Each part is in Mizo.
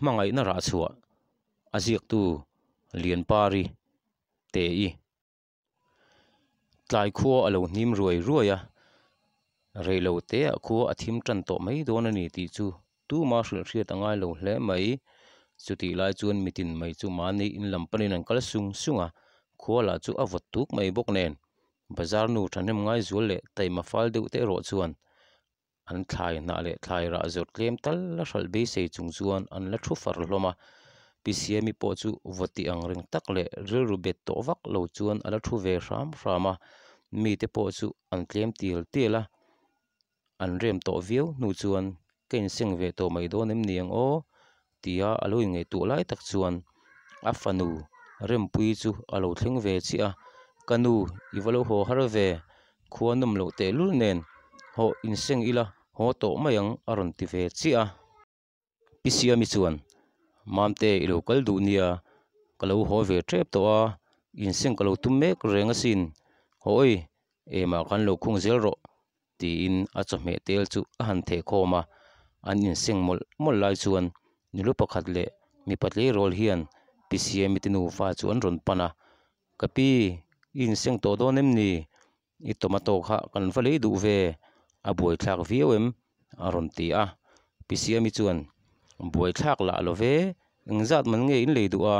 Hmangaihna rah chhuah a ziaktu Lianpari Te-i. Tlai khua a lo hnim ruai ruai a, reilo teah khua a thim tan tawh mai dawn a ni tih chu tuma hrilh hriat a ngai lo hle mai. Chutih lai chuan mitin mai chu mahni in lam panin an kal sung sung a, khua lah chu a vawt tuk mai bawk nen. Bazar nu thahnem ngai zual leh taima fal deuh te erawh chuan An thlai hnah leh thlai rah zawrh tlem tal a hralh beisei chung chuan an la thu far hlawm a. Pi Siami pawh chu vawti ang reng tak leh rilru bet tawh vak lo chuan a la thu ve hram hram a. Mite pawh chu an tlem tial tial a, an rem tawh viau hnu chuan ka inseng ve tawh mai dawn em ni ang aw tia a lo inngaihtuah lai tak chuan a fanu Rempuii chu a lo thleng ve chiah a, Ka nu, i va lo haw har ve, khua nawm loh tehlul nen hawh inseng ila haw tawh mai ang a rawn ti ve chiah a. Pi Siami chuan, Mamte i lo kal duh nia, ka lo haw ve tep tawh a, inseng ka lo tum mek reng asin, hawi emah khan lo khung zel rawh tiin a chawhmeh tel chu a han theh khawm a, an inseng mawlh mawlh lai chuan nula pakhat leh mipa tleirawl hian Pi Siami te nufa chu an rawn pan a, Ka pi, i inseng tawh dawn em ni? I tomato kha kan va lei duh ve, a buaithlak viau em? a rawn ti a, Pi Siami chuan, Buaithlak lah lo ve, engzat man nge in lei duh a?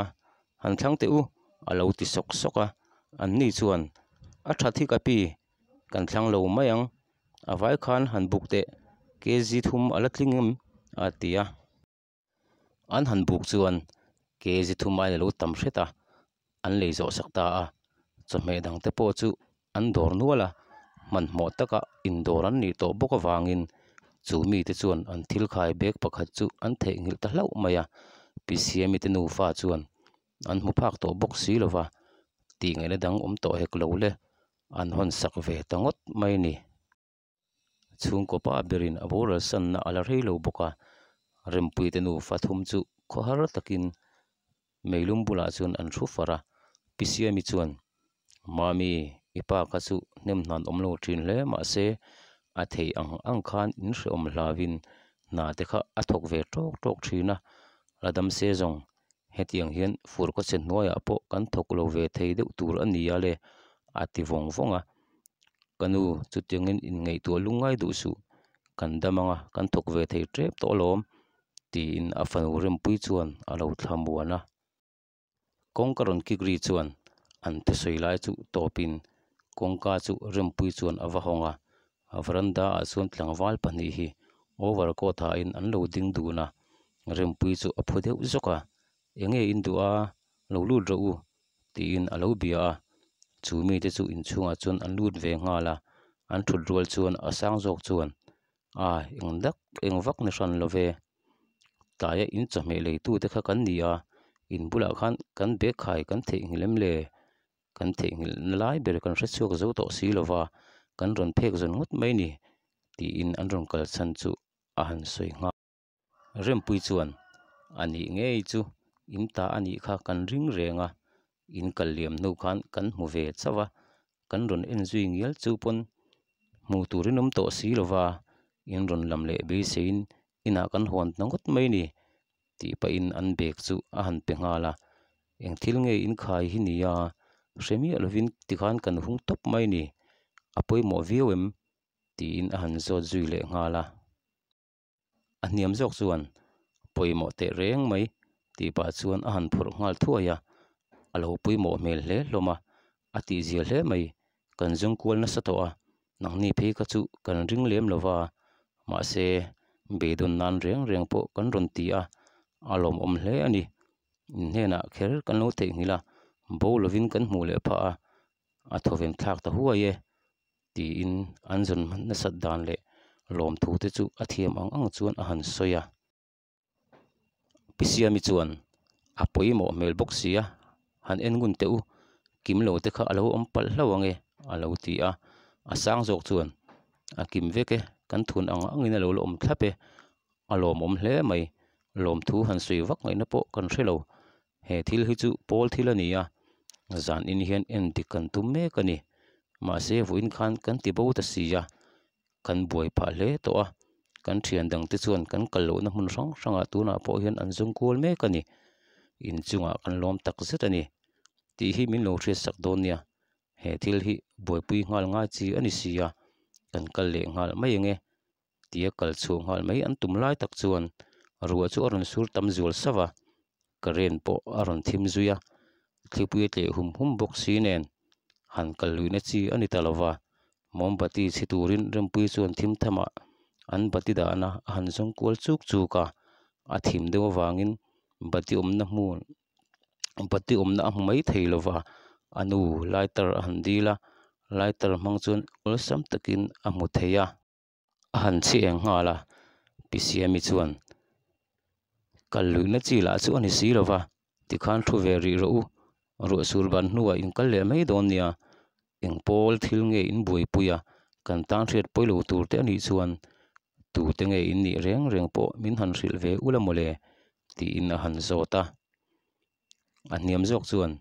Han thlang teh u, a lo ti sawk sawk a, anni chuan, A that hi ka pi, kan thlang lo mai ang, a vai khan han buk teh, kg thum a la tling em? a ti a. An han buk chuan kg thum aiin a lo tam hret a, an lei zawh sak ta a, chawhmeh dang te pawh chu an dawr nual a, hmanhmawh taka indawr an nih tawh bawk avangin chu mite chuan an thil khai bag pakhat chu an theihnghilh ta hlauh mai a, Pi Siami te nufa chuan an hmu phak tawh bawk si lo va, tih ngaihna dang awm tawh hek lo le, an hawn sak ve ta ngawt mai a ni. Chhungkaw pa berin a boral sanna a la rei lo bawk a, Rempuite nufa thum chu khawhar takin meilum bulah chuan an thu far a, Pi Siami chuan, Mami, i pa kha chu hnem hnan awm lo thin hle mahse a theih ang ang khan in hrehawm hlauhin hna te kha a thawk ve tawk tawk thin a, la dam se zawng hetiang hian fur kawchhe hnuaiah pawh kan thawk lo ve thei deuh tur a ni a le a ti vawng vawng a. Ka nu chutiangin inngaihtuah lungngai duh suh, kan dam anga kan thawk ve thei tep tawh alawm tiin a fanu Rempuii chuan a lo thla muan a. Kawngka rawn kik ri chuan an thusawi lai chu tawpin kawngka chu Rempuii chuan a va hawng a, veranda ah chuan tlangval pahnih hi over coat ah in an lo ding dun a, Rempuii chu a phu deuh zawk a, eng nge in duh a, lo lut rawh u tiin a lo bia a, chu mite chu inchhungah chuan an lut ve nghal a, an thut rual chuan a sang zawk chuan a eng dak eng vak ni hran lo ve. Tlaia in chawhmeh leitute kha kan ni a, in bulah khan kan bag khai kan theihnghilh em le? Kan theihnghilh na lai ber kan hre chhuak zo tawh si lo va, kan rawn phek zawn ngawt mai ni tiin an rawn kal chhan chu a han sawi nghal. Rempuii chuan, A nih ngei chu in ta a nih kha kan ring reng a, in kal liam hnu khan kan hmu ve chauh a, kan rawn en zui ngial chu pawn hmu turin awm tawh si lo va, in rawn lam leh beiseiin inah kan hawn ta ngawt mai ni tih pahin an bag chu a han pe nghal a, eng thil nge in khai hi nia hre miah lovin tikhan kan hung tawp mai ni, a pawimawh viau em tiin a han zawt zui leh nghal a. A hniam zawk chuan pawimawh teh reng mai tih pah chuan a han phawrh nghal thuai a, a lo pawimawh hmel hle hlawm a, a tihzia hle mai, kan zawng kual nasa tawh a, nangni phei kha chu kan ring lem lo va, mahse beidawn nan reng reng pawh kan rawn ti a, a lawmawm hle a ni, in hnenah kher kan lo theihnghilh a, bo lovin kan hmuh leh phah a, a thawven thlak ta huai e. Tiin an zawn nasat dan leh lawmthu te chu a thiam ang ang chuan a han sawi a. Pi Siami chuan a pawimawh hmel bawk si a, han en ngun teh u, kim lo te kha a lo awm palh hlauh ang e a lo ti a. A sang zawk chuan a kim vek e, kan thun ang angin a lo la awm thlap e, a lawmawm hle mai, lawmthu han sawi vak ngaihna pawh kan hre lo, He thil hi chu pawl thil a ni a, zan in hian en dik kan tum mek a ni. Mahse vawiin khan kan ti bo ta si a, kan buai phah hle tawh a, Kan thian dangte chuan kan kal lohna hmun hrang hrangah tunah pawh hian an zawng kual mek a ni. Inchungah kan lawm tak zet a ni tih hi min lo hriatsak dawn nia. He thil hi buaipui nghal ngai chi a ni si a, kan kal leh nghal mai ang e tia kal chhuah nghal mai an tum lai tak chuan ruah chu a rawn sur tam zual sauh a, current pawh a rawn thim zui a, thlipui a tleh hum hum bawk si nen han kal luihna chi a ni ta lo va, mombati chhi turin Rempuii chuan thim thamah an bati dahna a han zawng kual chuk chuk a, a thim deuh avangin bati awmna hmun bati awmna a hmu mai thei lo va, a nu lighter a han dil a, lighter hmang chuan awlsam takin a hmu thei a. A han chhi eng nghal a, Pi Siami chuan, Kal luihna chi lah chu a ni si lo va, tikhan thu ve rih rawh u, ruah sur ban hnuah in kal leh mai dawn nia, eng pawl thil nge in buaipui a, kan tan hriat pawi lo tur te a nih chuan tute nge in nih reng reng pawh min han hrilh ve ula mawle, tiin a han zawt a. A hniam zawk chuan,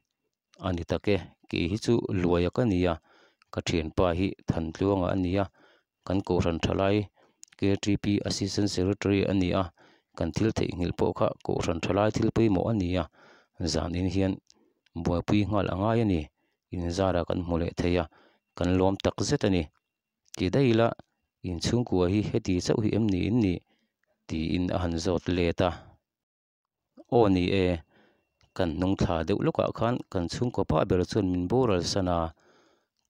A ni tak e, kei hi chu Luaia ka ni a, ka thianpa hi Thantluanga a ni a, kan Kohhran thalai KTP Assistant Secretary a ni a, kan thil theihnghilh pawh kha Kohhran thalai thil pawimawh a ni a, zanin hian buaipui nghal a ngai a ni, inzara kan hmu leh thei a, kan lawm tak zet a ni. Ti daih ila, inchhungkua hi heti chauh hi em ni in nih? tiin a han zawt let a. Aw ni e, kan hnung thla deuh lawkah khan kan chhungkaw pa ber chuan min boral san a,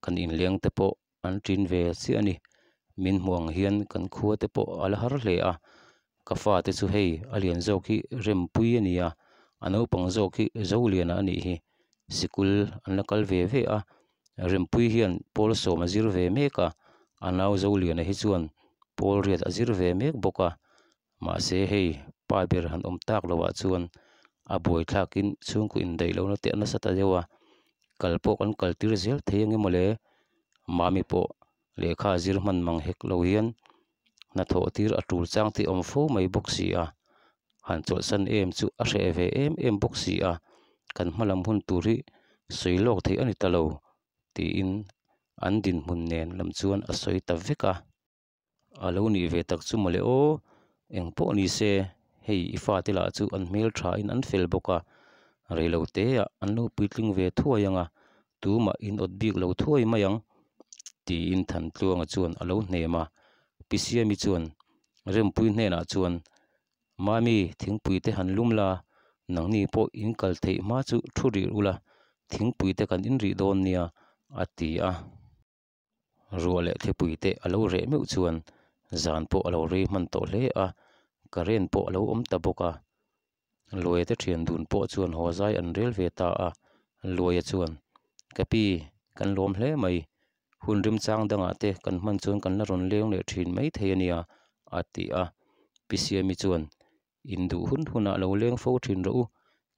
kan inleng te pawh an ṭin ve chiah a ni. Min hmuh ang hian kan khua te pawh a la har hle a, ka fate chu hei a lian zawk hi Rempui a ni a, a naupang zawk hi Zoliana a nih hi. Sikul an la kal ve ve a, Rempui hian pawl sawm a zir ve mek a, a nau Zoliana hi chuan pawl riat a zir ve mek bawk a. Mahse hei pa ber han awm tak loh ah chuan a buaithlakin chhungkaw indaih lohna te a nasa ta deuh a, kal pawh kan kal tir zel thei ang emaw le? Mami pawh lehkha zir hman mang hek lo hian hnathawh tir a tul chang te awm fo mai bawk si a, han chawlhsan em chu a hreh ve em em bawk si a, kan hma lam hun tur hi sawi lawk theih a ni ta lo tiin an dinhmun nen lam chuan a sawi ta vek a. A lo nih ve tak chu mawle aw, eng pawh ni se, hei i fate lah chu an hmel thain an fel bawk a, reilo teah an lo puitling ve thuai ang a, tumah in awt bik lo thuai mai ang, tiin Thantluanga chuan a lo hnem a. Pi Siami chuan Rempui hnenah chuan, Mami, thingpui te han lum la, nangni pawh in kal theih hma chu thu rih ula, thingpui te kan inrih dawn nia, a ti a. Ruah leh thlipui te a lo reh meuh chuan zan pawh a lo rei hman tawh hle a, current pawh a lo awm ta bawk a. Luaia te thian dun pawh chuan haw zai an rel ve ta a, Luaia chuan, Ka pi, kan lawm hle mai, hun remchang dangah te kan hman chuan kan la rawn leng leh thin mai thei a nia, a ti a. Pi Siami chuan, Induh hun hunah lo leng fo thin rawh u,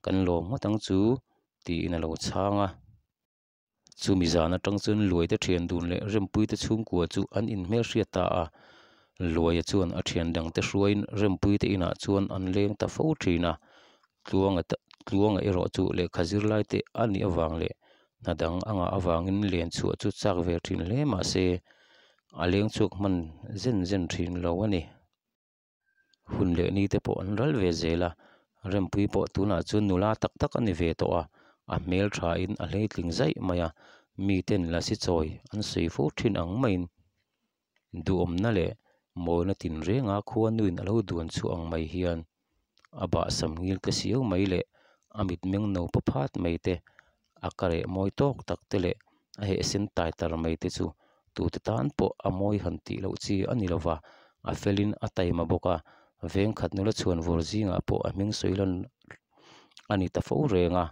kan lawm ngawt ang chu, tiin a lo chhang a. Chumi zan atang chuan Luaite thian dun leh Rempuite chhungkua chu an inhmelhriat ta a. Luaia chuan a thian dangte hruaiin Rempuite inah chuan an leng ta fo thin a. Tluanga Tluanga erawh chu lehkha zirlaite a nih avang leh hna dang a ngah avangin len chhuah chu chak ve thin hle mah se a leng chhuak hman zen zen thin lo a ni. Hun leh ni te pawh an ral ve zel a, Rempui pawh tunah chuan nula tak tak a ni ve tawh a, a hmel thain a hleitling zaih mai a, miten lasi chawi an sawi fo thin ang maiin duhawmna leh mawina tinrenga khuanuin a lo duan chhuah ang mai hian a bahsam ngil te siau mai leh a mitmeng no pa phat mai te, a ka reh mawi tawk tak te leh a heh sen tai tar mai te chu tute tan pawh a mawi han tih loh chi a ni lo va, a felin a taima bawk a, vengkhat nula chhuan vawr zingah pawh a hming sawi lan a ni ta fo reng a,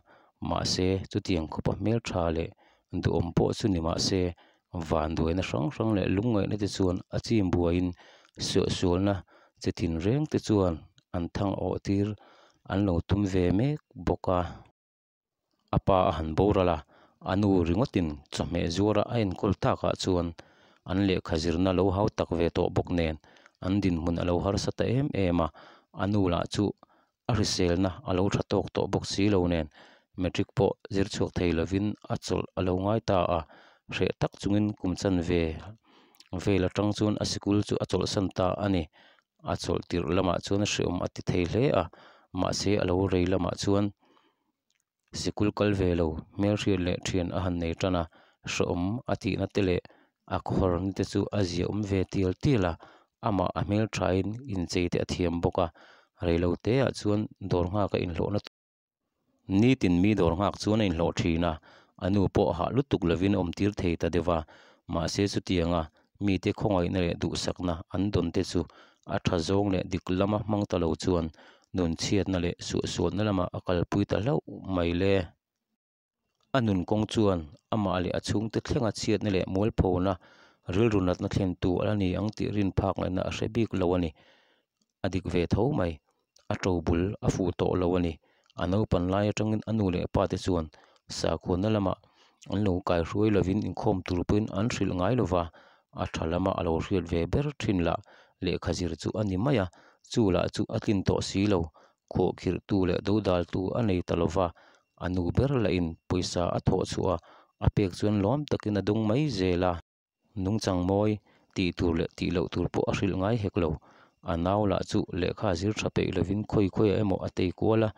mahse chutiang khawpa hmeltha leh duhawm pawh chu ni mahse vanduaina hrang hrang leh lungngaihna te chuan a chim buaiin suahsualna chi tin reng te chuan an thang awh tir an lo tum ve mek bawk a. A pa a han boral a, a nu ringawtin chawhmeh zuara a enkawl takah chuan an lehkha zirna lo hau tak ve tawh bawk nen an dinhmun a lo harsa ta em em a, a nu lah chu a hriselna a lo tha tawk tawh bawk si lo nen matric pawh zir chhuak thei lovin a chawlh a lo ngai ta a, hreh tak chungin kum chanve vel atang chuan a sikul chu a chawlhsan ta a ni. A chawlh tirh lamah chuan hreawm a ti thei hle a, mahse a lo rei lamah chuan sikul kal ve lo hmelhriat leh thian a han nei tan a, hreawm a tihna te leh a khawrna te chu a ziahawm ve tial tial a, amah a hmelthain inchei te a thiam bawk a, reilote ah chuan dawr nghak a inhlawhna Nitin mi dawr nghak chuan a inhlawh thin a, a nu pawh hah lutuk lovin a awmtir thei ta deuh a, mahse chutianga mite khawngaihna leh duhsakna an dawn te chu a tha zawng leh dik lama hmang ta lo chuan nunchhiatna leh suahsualna lamah a kalpui ta hlauh mai le. A nun kawng chuan amah leh a chhungte thlenga chhiatna leh mualphona rilru natna thlentu a la ni ang tih rin phak ngaihna a hre bik lo a ni. A dik ve tho mai. A to bul a fuh tawh lo a ni. A naupan lai atangin a nu leh pa te chuan sakhuana lamah an lo kaihruai lovin inkhawm tur pawhin an hrilh ngai lo va, a tha lama a lo hriat ve ber thin lah lehkha zir chu a ni mai a, chu lah chu a tlin tawh si lo. Khuahkhirhtu leh dodaltu a nei ta lo va, A nu ber lahin pawisa a thawh chhuah a, a pek chuan lawm takin a dawng mai zel a. Nungchang mawi tih tur leh tih loh tur pawh a hrilh ngai hek lo. A nau lah chu lehkha zir tha peih lovin khawi khawiah emaw a tei kual a,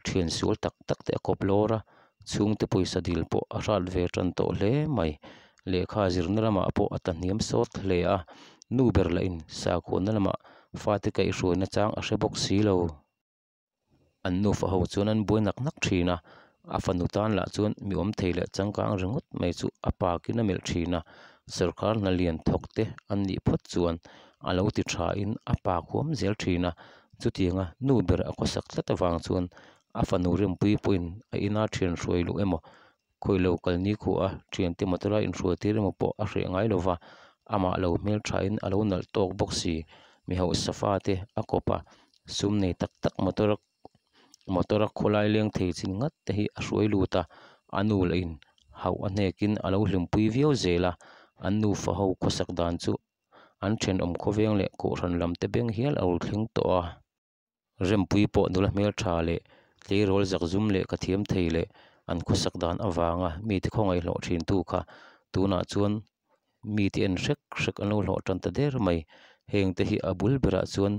thian sual tak tak te a kawp lawr a, chhungte pawisa dil pawh a hrat ve tan tawh hle mai. Lehkha zirna lamah pawh a tlahniam sawt hle a, nu ber lahin sakhuana lamah fate kaihhruaina chang a hre bawk si lo. An nufa ho chuan an buai nak nak thin a, a fanu tan lah chuan mi awm thei leh changkang ringawt mai chu a pakin a melh thin a, sawrkar hna lian thawk te an nih phawt chuan a lo ti tha in a pak huam zel thin a, chutianga nu ber a khawsak tlat avang chuan a fanu Rempuii pawhin a ina thian hruai luh emaw Khawi lo kal ni khuh a, thiante motor a inhruai tir emaw pawh a hreh ngai lo va, amah lo hmelthain a lo nalh tawk bawk si. Mi hausa fate a kawp a, sum nei tak tak motor motor a khawlai leng thei chin ngat te hi a hruai lut a, a nu lah in hauh a hnekin a lo hlimpui viau zel a, an nufa ho khawsak dan chu an thenawm khawveng leh kohhran lam te beng hial a ul thleng tawh a. Rempuii pawh nula hmeltha leh tleirawl zakzum leh ka thiam thei leh an khawsak dan avanga mite khawngaih hlawh thintu kha tunah chuan mite en hrek hrek an lo hlawh tan ta der mai. Hengte hi a bul berah chuan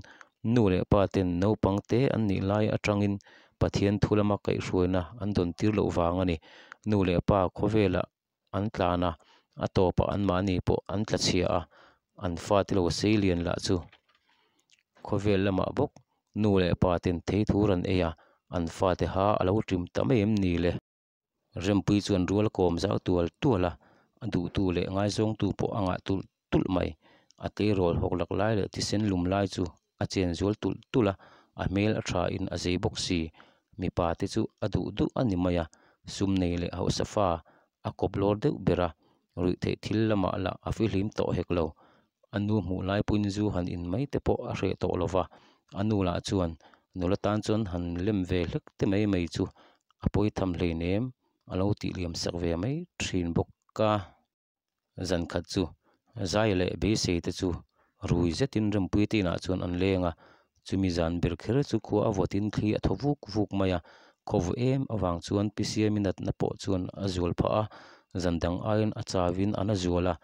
nu leh pa ten naupang te an nih lai atangin Pathian thu lama kaihhruaina an dawn tir loh vang a ni. Nu leh pa khawvelah an tlan a, a tawpah anmahni pawh an tla chhia a, an fate lo sei lian lah chu khawvel lamah bawk nu leh pa ten thei thur an ei a, an fate ha a lo ṭim ta mai em ni le? Rempuii chuan rual kawm zau tual tual a, a duhtu leh ngaizawngtu pawh a ngah tulh tulh mai. A tleirawl hawk lak lai leh thisen lum lai chu a chen zual tulh tulh a, a hmel a tha in a zei bawk si. Mipa te chu a duh duh a ni mai a, sum nei leh hausa fa a kawp lawr deuh ber a, ruihtheih thil lamah lah a fihlim tawh hek lo. A nu hmuh lai pawhin zu han in mai te pawh a hreh tawh lo va, a nu lah chuan nula tan chuan han lem ve hlek te mai mai chu a pawi tham hleinem a lo tih liam sak ve mai thin bawk a. Zan khat chu Zai leh Beisei te chu rui zetin Rempuii te inah chuan an leng a, chumi zan ber kher chu khua a vawtin thli a thaw vuk vuk mai a, khawvu em avang chuan Pi Siami natna pawh chuan a zual phah a, zan dang aiin a chauin an a zual a,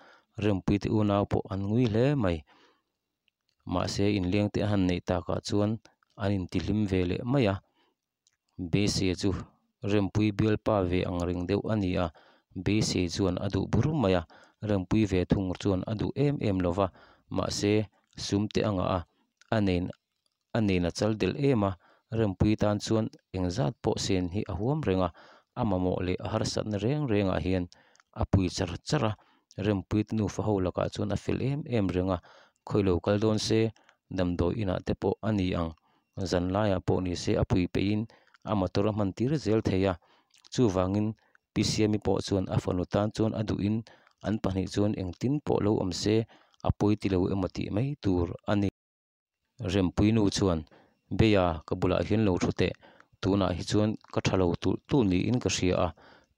Rempuii te unau pawh an ngui hle mai. Mahse inleng te a han neih takah chuan an intihlim ve leh mai a. Beisei chu Rempuii bialpa ve ang reng deuh a ni a, Beisei chuan a duh bur mai a, Rempuii ve thung chuan a duh em em lo va, mahse sum te a ngah a, a nen a nen a chal delh em a, Rempuii tan chuan engzat pawh sen hi a huam reng a, a mamawh leh a harsatna reng rengah hian a pui char char a, Rempuii te nufa ho lakah chuan a fel em em reng a, khawi lo kal dawn se damdawi inah te pawh a ni ang. Zan laiah pawh ni se a pui peihin a motor a hman tir zel thei a, chuvangin Pi Siami pawh chuan a fanu tan chuan a duhin an pahnih chuan engtin pawh lo awm se a pawi ti lo emaw tih mai tur a ni. Rempuii nu chuan, Beia, ka bulah hian lo thu teh, tunah hi chuan ka tha lo tulh tulh niin ka hria a,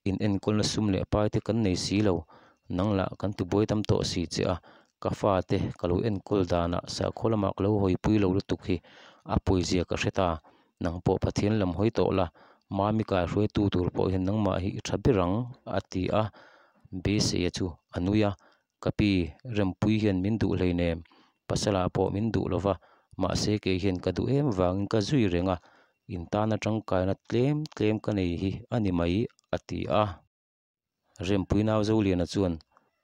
in enkawlna sum leh pai te kan nei si lo, nang lah kan tibuai tam tawh si che a, ka fate ka lo enkawl danah sakhaw lamah ka lo hawipui lo lutuk hi a pawizia ka hre ta, nang pawh Pathian lam hawi tawh la, Mami kaihruaitu tur pawh hian nangmah hi i tha ber ang a ti a, Beiseia chu a nui a, ka pi Rempuii hian min duh hleinem, pasalah pawh min duh lo va, Mahse kei hian ka duh em vangin ka zui reng a, in tana tangkaina tlem tlem ka nei hi a ni mai, a ti a. Rempui nau Zoliana chuan,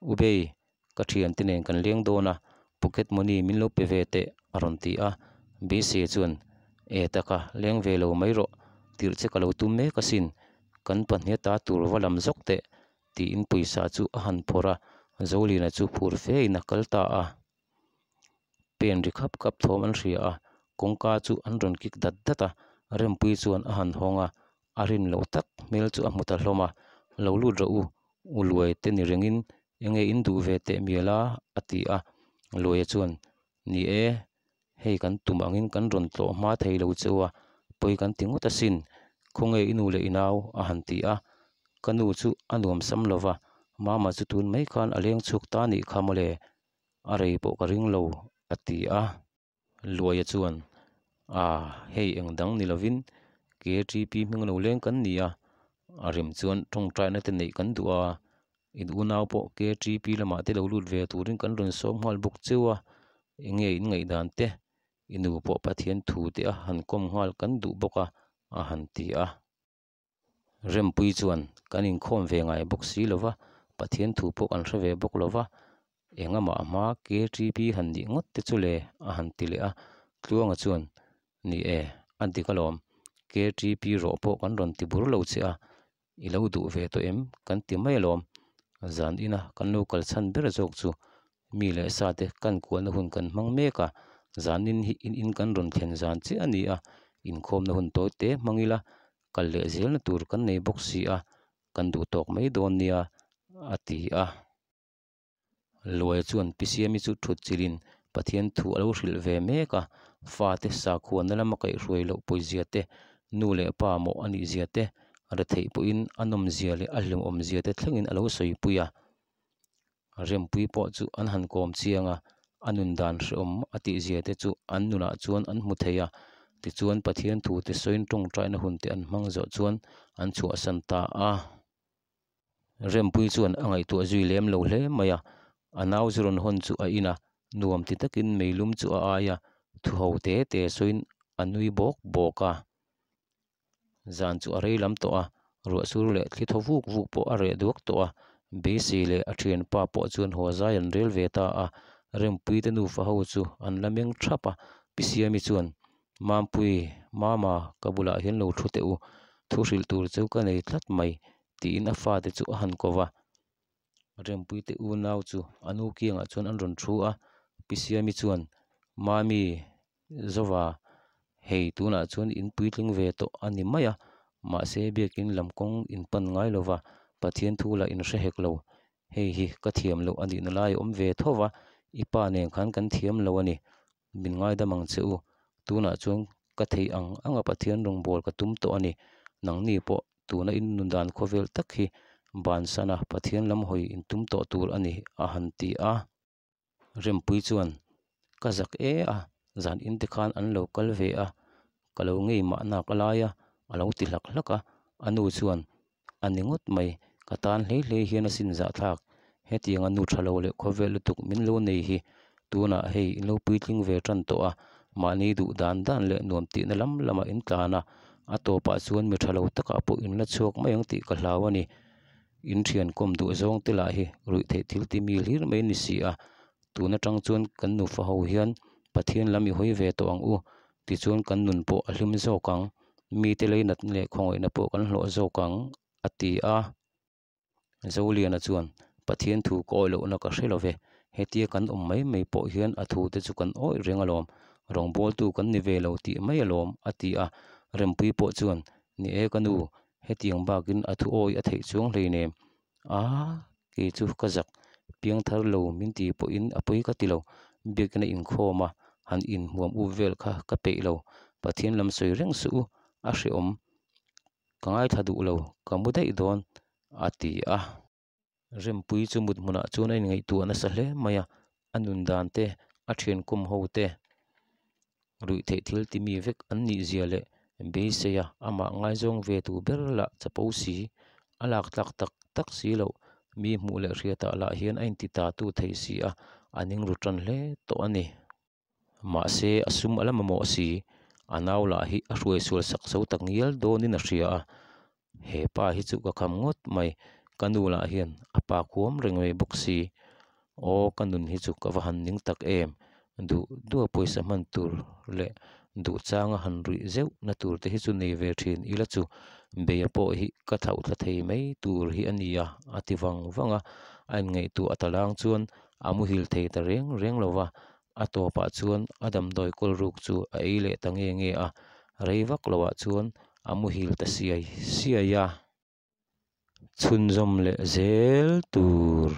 U Bei, ka thiante nen kan leng dawn a, pocket money min lo pe ve teh, a rawn ti a. Beisei chuan, E taka, leng ve lo mai rawh, tirh che ka lo tum mek asin, kan pahnih ta tur va lam zawk teh, tiin pawisa chu a han phawrh a, Zoliana chu phur fe in a kal ta a. Pen ri khap khap thawm an hria a, kawngka chu an rawn kik dat dat a, Rempuii chuan a han hawng a, a rin loh tak hmel chu a hmu ta hlawm a, Lo lut rawh u, u Luai te ni rengin enge in duh ve teh mial a? a ti a, Luaia chuan, Ni e, hei kan tum angin kan rawn tlawh hma thei lo cheu a, pawi kan ti ngawt asin, khawnge i nu leh i nau? a han ti a, ka nu chu a nuam sam lo va, Mama chu tun mai khan a leng chhuak ta nih kha mawle, a rei pawh ka ring lo, a ti a. Luaia chuan, A, hei eng dang ni lovin KTP hming lo leng kan ni a, a rem chuan tawngtaina te neih kan duh a, in unau pawh KTP lamah te lo lut ve turin kan rawn sawm nghal bawk cheu a, enge in ngaihdan te, i nu pawh Pathian thu te a han kawm nghal kan duh bawk a, a han ti a. Rempuii chuan kan inkhawm ve ngai bawk si lo va, Pathian thu pawh kan hre ve bawk lo va, engamah hma KTP han nih ngawt te chu le a han ti leh a, Tluanga chuan Ni e, a dik alawm, KTP rawh pawh kan rawn ti bur lo che a, i lo duh ve tawh em kan ti mai alawm, zan ina kan lo kal chhan ber zawk chu mi leh sa te kan kualna hun kan hmang mek a, zanin hi in in kan rawn thlen zan chiah a ni a, inkhawmna hun tawi te hmang ila kal leh zelna tur kan nei bawk si a, kan duh tawk mai dawn nia, a ti a. Luaia chuan Pi Siami chu thut chilhin Pathian thu a lo hrilh ve mek a, fate sakhuana lama kaihhruai loh pawizia te, nu leh pa mawh a nihzia te, retheih pawhin a nawmzia leh a hlimawmzia te thlengin a lo sawipui a. Rempui pawh chu an han kawm chiang a, a nun dan hrehawm a tihzia te chu an nunah chuan an hmu thei a. Tichuan Pathian thu te sawiin tawngtaina hun te an hmang zawh chuan an chhuahsan ta a. Rempui chuan a ngaihtuah zui lem lo hle mai a, a nau zu rawn hawn chu a in a, nuam ti takin meilum chu a ai a, thu ho te te sawiin a nui bawk bawk a. Zan chu a rei lam tawh a, ruah sur leh thli thaw vuk vuk pawh a reh duak tawh a, Beisei leh a thianpa pawh chuan haw zai an rel ve ta a, Rempuite nufa ho chu an la meng thap a, Pi Siami chuan, Mampui, Mama, ka bulah hian lo thu teh u, thu hrilh tur chu ka nei tlat mai, tiin a fate chu a han ko va. Rempuite unau chu a nu kiangah chuan an rawn thu a, Pi Siami chuan, Mami, Zova, hei tunah chuan in puitling ve tawh a ni mai a, mahse biakin lam kawng in pan ngai lo va, Pathian thu lah in hre hek lo. Hei hi ka thiam loh a nihna lai a awm ve tho va, i pa nen khan kan thiam lo a ni. Min ngaidam ang che u, tunah chuan ka theih ang anga Pathian rawngbâwl ka tum tawh a ni. Nangni pawh tuna in nun dan khawvel tak hi bansana Pathian lam hawi in tum tawh tur a ni, a han ti a. Rempui chuan, Ka zak e a, zan in te khan an lo kal ve a, ka lo ngei mahna ka lai a, a lo ti hlak hlak a. A nu chuan, A ni ngawt mai, ka tan hlei hlei hian a sin zahthlak. Hetianga nu tha lo leh khawvel lutuk min lo nei hi tunah hei in lo puitling ve tan tawh a, mahni duh dan dan leh nuam tihna lam lamah in tlan a, a tawpah chuan mi tha lo takah pawh in la chhuak mai ang tih ka hlau a ni. In thian kawm duh zawng te lah hi ruih theih thil ti mi hlir mai ni si a, tun atang chuan kan nufa ho hian Pathian lam i hawi ve tawh ang u, tichuan kan nun pawh a hlim zawk ang, mite leinatna leh khawngaihna pawh kan hlawh zawk ang, a ti a. Zoliana chuan, Pathian thu ka awih lohna ka hre lo ve, hetia kan awm mai mai pawh hian a thu te chu kan awih reng alawm, rawngbawltu kan ni ve lo tih mai alawm, a ti a. Rempuii pawh chuan, Ni e ka nu, Hetiang bakin a thu awi a theih chuang hleinem. A, kei chu ka zak piang thar lo min ti pawhin a pawi ka ti lo. Biakina inkhawm a, han inhmuam up vel kha ka peih lo. Pathian lam sawi reng suh u, a hrehawm. Ka ngaithla duh lo, ka mu daih dawn, a ti a. Rempui chu mut hmunah chuan a inngaihtuah nasa hle mai a, a nun dan te, a thian kum ho te, ruihtheih thil ti mi vek an nih zia leh beisei a, amah ngaizawng ve tu ber lah chapo si, a lak tlak tak tak si loh, mi hmuh leh hriatah lah hian a inti ta tu thei si a, a ning ru tan hle tawh a ni. Mahse a sum a la mamawh si, a nau lah hi a hruai sual sak zo tak ngial dawnin a hria a. He pa hi chu ka kham ngawt mai, ka nu lah hian a pa khuam reng mai bawk si. Aw ka nun hi chu ka va han ning tak em, duh duh a pawisa hman tur leh duh changa han ruih zeuh na tur te hi chu nei ve thin ila chu beia pawh hi ka thlauh thla thei mai tur hi a nia a ti vang vang a, a inngaihtuah a ta lang chuan a muhil thei ta reng reng lo va, a tawpah chuan a damdawi kawl ruk chu a ei leh ta nge nge a, rei vak loah chuan a muhil ta siai siai a. Chhunzawm leh zel tur.